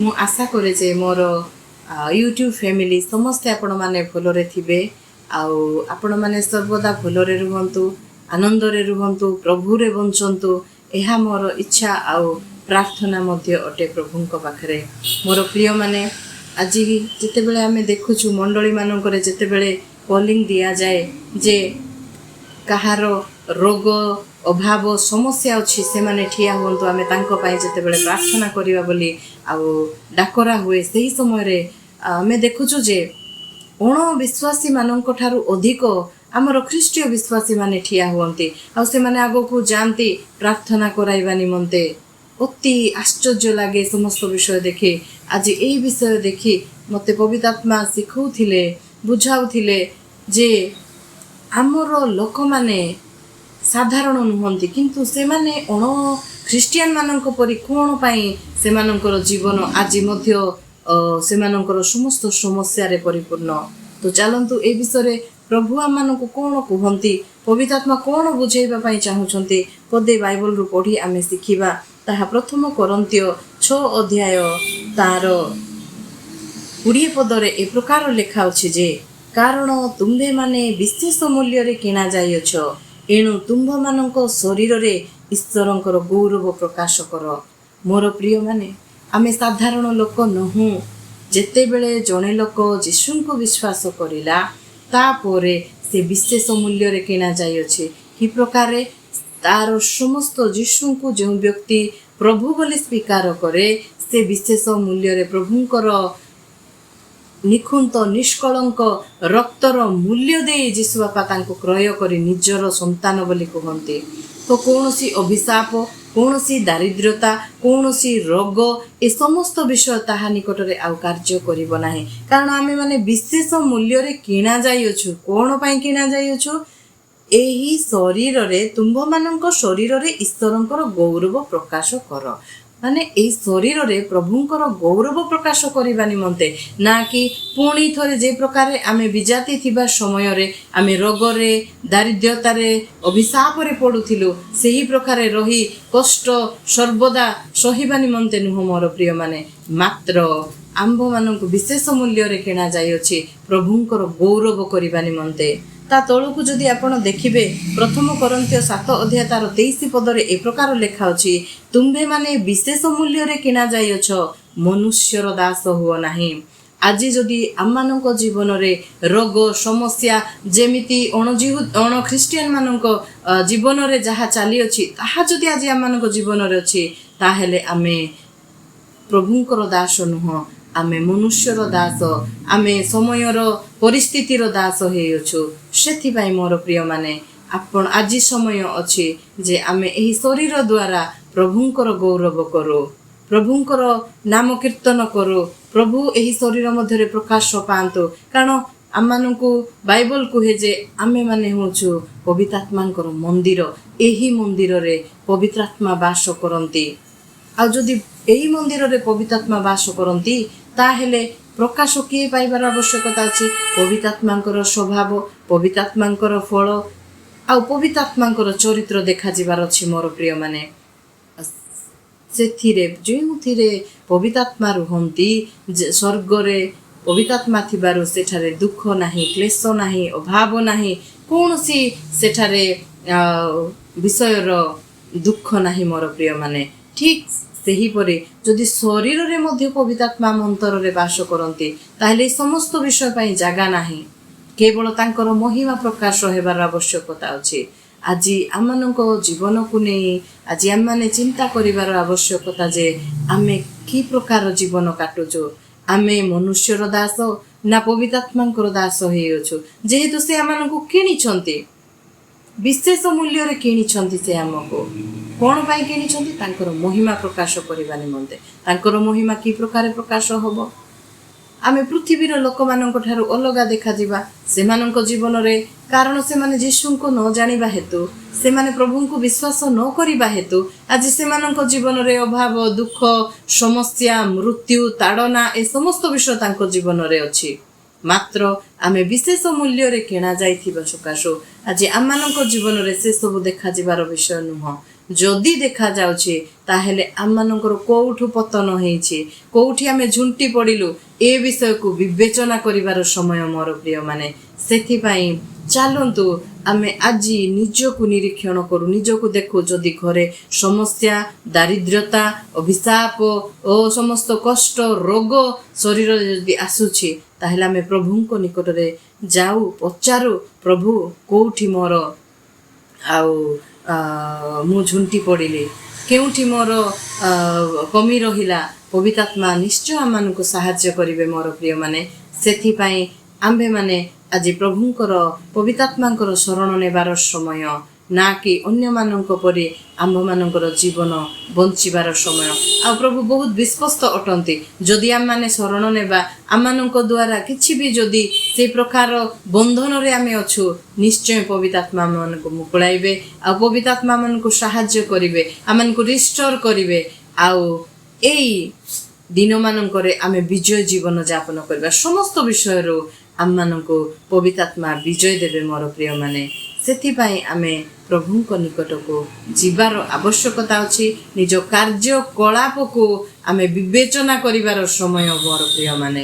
ମୁଁ ଆଶା କରେ ଯେ ମୋର ୟୁଟ୍ୟୁବ୍ ଫ୍ୟାମିଲି ସମସ୍ତେ ଆପଣମାନେ ଭଲରେ ଥିବେ ଆଉ ଆପଣମାନେ ସର୍ବଦା ଭଲରେ ରୁହନ୍ତୁ, ଆନନ୍ଦରେ ରୁହନ୍ତୁ, ପ୍ରଭୁରେ ବଞ୍ଚନ୍ତୁ। ଏହା ମୋର ଇଚ୍ଛା ଆଉ ପ୍ରାର୍ଥନା ମଧ୍ୟ ଅଟେ ପ୍ରଭୁଙ୍କ ପାଖରେ। ମୋର ପ୍ରିୟମାନେ, ଆଜି ଯେତେବେଳେ ଆମେ ଦେଖୁଛୁ ମଣ୍ଡଳୀମାନଙ୍କରେ ଯେତେବେଳେ କଲିଂ ଦିଆଯାଏ ଯେ କାହାର ରୋଗ, ଅଭାବ, ସମସ୍ୟା ଅଛି, ସେମାନେ ଠିଆ ହୁଅନ୍ତୁ, ଆମେ ତାଙ୍କ ପାଇଁ ଯେତେବେଳେ ପ୍ରାର୍ଥନା କରିବା ବୋଲି ଆଉ ଡାକରା ହୁଏ, ସେହି ସମୟରେ ଆମେ ଦେଖୁଛୁ ଯେ ଅଣବିଶ୍ୱାସୀମାନଙ୍କ ଠାରୁ ଅଧିକ ଆମର ଖ୍ରୀଷ୍ଟୀୟ ବିଶ୍ୱାସୀମାନେ ଠିଆ ହୁଅନ୍ତି ଆଉ ସେମାନେ ଆଗକୁ ଯାଆନ୍ତି ପ୍ରାର୍ଥନା କରାଇବା ନିମନ୍ତେ। ଅତି ଆଶ୍ଚର୍ଯ୍ୟ ଲାଗେ ସମସ୍ତ ବିଷୟ ଦେଖି। ଆଜି ଏଇ ବିଷୟ ଦେଖି ମୋତେ ପବିତ୍ରାତ୍ମା ଶିଖଉଥିଲେ, ବୁଝାଉଥିଲେ ଯେ ଆମର ଲୋକମାନେ ସାଧାରଣ ନୁହନ୍ତି, କିନ୍ତୁ ସେମାନେ ଅଣ ଖ୍ରୀଷ୍ଟିଆନ ମାନଙ୍କ ପରି କ'ଣ ପାଇଁ ସେମାନଙ୍କର ଜୀବନ ଆଜି ମଧ୍ୟ ସେମାନଙ୍କର ସମସ୍ତ ସମସ୍ୟାରେ ପରିପୂର୍ଣ୍ଣ। ତ ଚାଲନ୍ତୁ, ଏ ବିଷୟରେ ପ୍ରଭୁ ଆମମାନଙ୍କୁ କ'ଣ କୁହନ୍ତି, ପବିତ୍ରାତ୍ମା କ'ଣ ବୁଝେଇବା ପାଇଁ ଚାହୁଁଛନ୍ତି, ପଦେ ବାଇବଲରୁ ପଢ଼ି ଆମେ ଶିଖିବା। ତାହା ପ୍ରଥମ କରିନ୍ଥୀୟ 6 ଅଧ୍ୟାୟ ତାର 20 ପଦରେ ଏ ପ୍ରକାର ଲେଖା ଅଛି ଯେ, କାରଣ ତୁମ୍ଭେମାନେ ବିଶେଷ ମୂଲ୍ୟରେ କିଣା ଯାଇଅଛ, ଏଣୁ ତୁମ୍ଭମାନଙ୍କ ଶରୀରରେ ଈଶ୍ୱରଙ୍କର ଗୌରବ ପ୍ରକାଶ କର। ମୋର ପ୍ରିୟମାନେ, ଆମେ ସାଧାରଣ ଲୋକ ନୋହୁଁ। ଯେତେବେଳେ ଜଣେ ଲୋକ ଯୀଶୁଙ୍କୁ ବିଶ୍ୱାସ କରିଲା, ତାପରେ ସେ ବିଶେଷ ମୂଲ୍ୟରେ କିଣା ଯାଇଅଛି। କି ପ୍ରକାରେ? ତାର ସମସ୍ତ ଯୀଶୁଙ୍କୁ ଯେଉଁ ବ୍ୟକ୍ତି ପ୍ରଭୁ ବୋଲି ସ୍ୱୀକାର କରେ, ସେ ବିଶେଷ ମୂଲ୍ୟରେ ପ୍ରଭୁଙ୍କର ନିଖୁନ୍ତ ନିଷ୍କଳଙ୍କ ରକ୍ତର ମୂଲ୍ୟ ଦେଇ ଯୀଶୁ ବାପା ତାଙ୍କୁ କ୍ରୟ କରି ନିଜର ସନ୍ତାନ ବୋଲି କୁହନ୍ତି। ତ କୌଣସି ଅଭିଶାପ, କୌଣସି ଦାରିଦ୍ର୍ୟତା, କୌଣସି ରୋଗ, ଏ ସମସ୍ତ ବିଷୟ ତାହା ନିକଟରେ ଆଉ କାର୍ଯ୍ୟ କରିବ ନାହିଁ, କାରଣ ଆମେମାନେ ବିଶେଷ ମୂଲ୍ୟରେ କିଣା ଯାଇଅଛୁ। କ'ଣ ପାଇଁ କିଣା ଯାଇଅଛୁ? ଏହି ଶରୀରରେ, ତୁମ୍ଭମାନଙ୍କ ଶରୀରରେ ଈଶ୍ୱରଙ୍କର ଗୌରବ ପ୍ରକାଶ କର। ମାନେ ଏଇ ଶରୀରରେ ପ୍ରଭୁଙ୍କର ଗୌରବ ପ୍ରକାଶ କରିବା ନିମନ୍ତେ, ନା କି ପୁଣି ଥରେ ଯେ ପ୍ରକାରେ ଆମେ ବିଜାତି ଥିବା ସମୟରେ ଆମେ ରୋଗରେ, ଦାରିଦ୍ର୍ୟତାରେ, ଅଭିଶାପରେ ପଡ଼ୁଥିଲୁ, ସେହି ପ୍ରକାରେ ରହି କଷ୍ଟ ସର୍ବଦା ସହିବା ନିମନ୍ତେ ନୁହଁ ମୋର ପ୍ରିୟମାନେ। ମାତ୍ର ଆମ୍ଭମାନଙ୍କୁ ବିଶେଷ ମୂଲ୍ୟରେ କିଣା ଯାଇଅଛି ପ୍ରଭୁଙ୍କର ଗୌରବ କରିବା ନିମନ୍ତେ। ତା ତଳକୁ ଯଦି ଆପଣ ଦେଖିବେ, ପ୍ରଥମ କରିନ୍ଥୀୟ 7 ଅଧ୍ୟାୟ ତାର 23 ପଦରେ ଏ ପ୍ରକାର ଲେଖା ଅଛି, ତୁମ୍ଭେମାନେ ବିଶେଷ ମୂଲ୍ୟରେ କିଣା ଯାଇଅଛ, ମନୁଷ୍ୟର ଦାସ ହୁଅ ନାହିଁ। ଆଜି ଯଦି ଆମମାନଙ୍କ ଜୀବନରେ ରୋଗ, ସମସ୍ୟା, ଯେମିତି ଅଣ ଖ୍ରୀଷ୍ଟିଆନ ମାନଙ୍କ ଜୀବନରେ ଯାହା ଚାଲିଅଛି, ତାହା ଯଦି ଆଜି ଆମମାନଙ୍କ ଜୀବନରେ ଅଛି, ତାହେଲେ ଆମେ ପ୍ରଭୁଙ୍କର ଦାସ ନୁହଁ, ଆମେ ମନୁଷ୍ୟର ଦାସ, ଆମେ ସମୟର ପରିସ୍ଥିତିର ଦାସ ହେଇଅଛୁ। ସେଥିପାଇଁ ମୋର ପ୍ରିୟମାନେ, ଆପଣ ଆଜି ସମୟ ଅଛି ଯେ ଆମେ ଏହି ଶରୀର ଦ୍ୱାରା ପ୍ରଭୁଙ୍କର ଗୌରବ କରୁ, ପ୍ରଭୁଙ୍କର ନାମ କୀର୍ତ୍ତନ କରୁ, ପ୍ରଭୁ ଏହି ଶରୀର ମଧ୍ୟରେ ପ୍ରକାଶ ପାଆନ୍ତୁ। କାରଣ ଆମମାନଙ୍କୁ ବାଇବଲ କୁହେ ଯେ ଆମେମାନେ ହେଉଛୁ ପବିତ୍ରାତ୍ମାଙ୍କର ମନ୍ଦିର। ଏହି ମନ୍ଦିରରେ ପବିତ୍ରାତ୍ମା ବାସ କରନ୍ତି। ଆଉ ଯଦି ଏହି ମନ୍ଦିରରେ ପବିତ୍ରାତ୍ମା ବାସ କରନ୍ତି, ତାହେଲେ ପ୍ରକାଶ କିଏ ପାଇବାର ଆବଶ୍ୟକତା ଅଛି? ପବିତ୍ରାତ୍ମାଙ୍କର ସ୍ୱଭାବ, ପବିତ୍ରାତ୍ମାଙ୍କର ଫଳ ଆଉ ପବିତ୍ରାତ୍ମାଙ୍କର ଚରିତ୍ର ଦେଖାଯିବାର ଅଛି ମୋର ପ୍ରିୟମାନେ। ସେଥିରେ ଯେଉଁଥିରେ ପବିତ୍ରାତ୍ମା ରୁହନ୍ତି, ସ୍ୱର୍ଗରେ ପବିତ୍ରାତ୍ମା ଥିବାରୁ ସେଠାରେ ଦୁଃଖ ନାହିଁ, କ୍ଲେଶ ନାହିଁ, ଅଭାବ ନାହିଁ, କୌଣସି ସେଠାରେ ବିଷୟର ଦୁଃଖ ନାହିଁ ମୋର ପ୍ରିୟମାନେ। ଠିକ୍ ସେହିପରି ଯଦି ଶରୀରରେ ମଧ୍ୟ ପବିତ୍ରାତ୍ମା ଅନ୍ତରରେ ବାସ କରନ୍ତି, ତାହେଲେ ଏ ସମସ୍ତ ବିଷୟ ପାଇଁ ଜାଗା ନାହିଁ। କେବଳ ତାଙ୍କର ମହିମା ପ୍ରକାଶ ହେବାର ଆବଶ୍ୟକତା ଅଛି। ଆଜି ଆମମାନଙ୍କ ଜୀବନକୁ ନେଇ ଆଜି ଆମମାନେ ଚିନ୍ତା କରିବାର ଆବଶ୍ୟକତା ଯେ ଆମେ କି ପ୍ରକାର ଜୀବନ କାଟୁଛୁ। ଆମେ ମନୁଷ୍ୟର ଦାସ ନା ପବିତ୍ରାତ୍ମାଙ୍କର ଦାସ ହେଇଅଛୁ? ଯେହେତୁ ସେ ଆମମାନଙ୍କୁ କିଣିଛନ୍ତି, ବିଶେଷ ମୂଲ୍ୟରେ କିଣିଛନ୍ତି, ସେ ଆମକୁ କ'ଣ ପାଇଁ କିଣିଛନ୍ତି? ତାଙ୍କର ମହିମା ପ୍ରକାଶ କରିବା ନିମନ୍ତେ। ତାଙ୍କର ମହିମା କି ପ୍ରକାର ପ୍ରକାଶ ହବ? ଆମେ ପୃଥିବୀର ଲୋକମାନଙ୍କ ଠାରୁ ଅଲଗା ଦେଖାଯିବା ସେମାନଙ୍କ ଜୀବନରେ, କାରଣ ସେମାନେ ଯୀଶୁଙ୍କୁ ନ ଜାଣିବା ହେତୁ, ସେମାନେ ପ୍ରଭୁଙ୍କୁ ବିଶ୍ୱାସ ନ କରିବା ହେତୁ ଆଜି ସେମାନଙ୍କ ଜୀବନରେ ଅଭାବ, ଦୁଃଖ, ସମସ୍ୟା, ମୃତ୍ୟୁ, ତାଡ଼ନା, ଏ ସମସ୍ତ ବିଷୟ ତାଙ୍କ ଜୀବନରେ ଅଛି। ମାତ୍ର ଆମେ ବିଶେଷ ମୂଲ୍ୟରେ କିଣା ଯାଇଥିବା ସକାଶୁ ଆଜି ଆମମାନଙ୍କ ଜୀବନରେ ସେସବୁ ଦେଖାଯିବାର ବିଷୟ ନୁହଁ। ଯଦି ଦେଖାଯାଉଛି, ତାହେଲେ ଆମମାନଙ୍କର କୋଉଠୁ ପତନ ହେଇଛି, କୋଉଠି ଆମେ ଝୁଣ୍ଟି ପଡ଼ିଲୁ, ଏ ବିଷୟକୁ ବିବେଚନା କରିବାର ସମୟ ମୋର ପ୍ରିୟମାନେ। ସେଥିପାଇଁ ଚାଲନ୍ତୁ ଆମେ ଆଜି ନିଜକୁ ନିରୀକ୍ଷଣ କରୁ, ନିଜକୁ ଦେଖୁ। ଯଦି ଘରେ ସମସ୍ୟା, ଦାରିଦ୍ର୍ୟତା, ଅଭିଶାପ ଓ ସମସ୍ତ କଷ୍ଟ, ରୋଗ ଶରୀରରେ ଯଦି ଆସୁଛି, ତାହେଲେ ଆମେ ପ୍ରଭୁଙ୍କ ନିକଟରେ ଯାଉ, ପଚାରୁ, ପ୍ରଭୁ, କୋଉଠି ମୋର ଆଉ ମୁଁ ଝୁଣ୍ଟି ପଡ଼ିଲି, କେଉଁଠି ମୋର କମି ରହିଲା? ପବିତ୍ରାତ୍ମା ନିଶ୍ଚୟ ଆମମାନଙ୍କୁ ସାହାଯ୍ୟ କରିବେ ମୋର ପ୍ରିୟମାନେ। ସେଥିପାଇଁ ଆମ୍ଭେମାନେ ଆଜି ପ୍ରଭୁଙ୍କର ପବିତ୍ରାତ୍ମାଙ୍କର ଶରଣ ନେବାର ସମୟ, ନା କି ଅନ୍ୟମାନଙ୍କ ପରି ଆମ୍ଭମାନଙ୍କର ଜୀବନ ବଞ୍ଚିବାର ସମୟ। ଆଉ ପ୍ରଭୁ ବହୁତ ବିଶ୍ୱସ୍ତ ଅଟନ୍ତି। ଯଦି ଆମମାନେ ଶରଣ ନେବା, ଆମମାନଙ୍କ ଦ୍ୱାରା କିଛି ବି ଯଦି ସେଇ ପ୍ରକାର ବନ୍ଧନରେ ଆମେ ଅଛୁ, ନିଶ୍ଚୟ ପବିତ୍ରାତ୍ମା ଆମମାନଙ୍କୁ ମୁକୁଳାଇବେ ଆଉ ପବିତ୍ରାତ୍ମା ଆମମାନଙ୍କୁ ସାହାଯ୍ୟ କରିବେ, ଆମମାନଙ୍କୁ ରିଷ୍ଟୋର କରିବେ। ଆଉ ଏଇ ଦିନମାନଙ୍କରେ ଆମେ ବିଜୟ ଜୀବନ ଯାପନ କରିବା। ସମସ୍ତ ବିଷୟରୁ ଆମମାନଙ୍କୁ ପବିତ୍ରାତ୍ମା ବିଜୟ ଦେବେ ମୋର ପ୍ରିୟମାନେ। ସେଥିପାଇଁ ଆମେ ପ୍ରଭୁଙ୍କ ନିକଟକୁ ଯିବାର ଆବଶ୍ୟକତା ଅଛି। ନିଜ କାର୍ଯ୍ୟକଳାପକୁ ଆମେ ବିବେଚନା କରିବାର ସମୟ ମୋର ପ୍ରିୟମାନେ।